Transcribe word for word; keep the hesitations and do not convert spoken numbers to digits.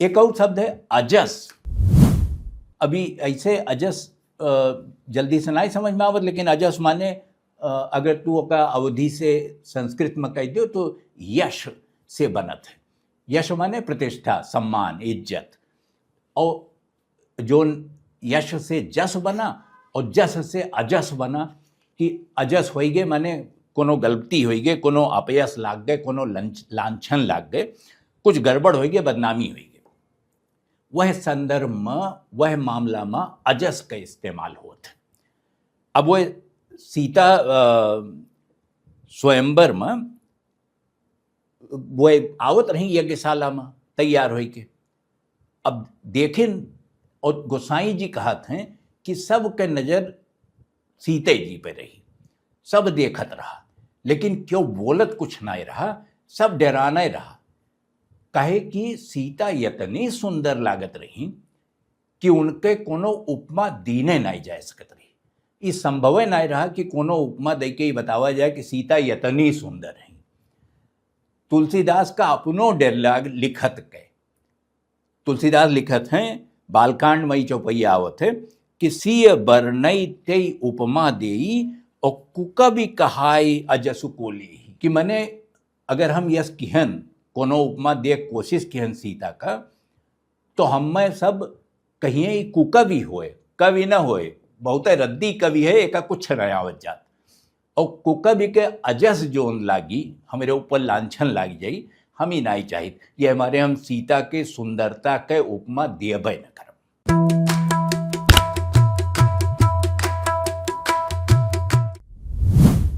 एक और शब्द है अजस। अभी ऐसे अजस, अ, जल्दी से नाहीं समझ में आवत, लेकिन अजस माने, अ, अगर तू ओका अवधी से संस्कृत में कह दियो तो यश से बनत है। यश माने प्रतिष्ठा, सम्मान, इज्जत। और जोन यश से जस बना और जस से अजस बना, कि अजस होइगे माने कोनो गलती होइगे, कोनो अपयश लाग गए, कोनो लंच-, लांछन लाग गए, कुछ गड़बड़ होइगे, बदनामी होइगे। वह संदर्भ में, वह मामला में अजस का इस्तेमाल होत है। अब वह सीता, अ, स्वयंवर में वह आवत रही यज्ञशाला में तैयार होइके। अब देखिन, और गोसाई जी कहत हैं कि सबके नजर सीते जी पे रही, सब देखत रहा, लेकिन क्यों बोलत कुछ नाहीं रहा, सब डेराने रहा। काहे कि सीता यतनी सुंदर लागत रही कि उनके कोनो उपमा दीने नाहीं जा सकत रही। ई संभवे नाहीं रहा कि कोनो उपमा दे के ई बतावा जाए कि सीता यतनी सुंदर है। तुलसीदास का अपनो dialogue लिखत के, तुलसीदास लिखत हैं, बालकांड में ई चौपैया आवत है कि "सिय बरनई तेई उपमा देई, और कुकवि कहाई अजसु कोली।" कि मने अगर हम यस किहन, कोनो उपमा दे कोशिश किहन सीता का, तो हमें सब कहिए ई कुकवि होए, कवि न होए, बहुते रद्दी कवि है, एका कुछ न आवत जात। और कुकवि के अजस जोन लागी, हमरे ऊपर लांछन लाग जाई, हम ही नाहीं चाहित। ये हमारे हम सीता के सुंदरता के उपमा दियबे न करब।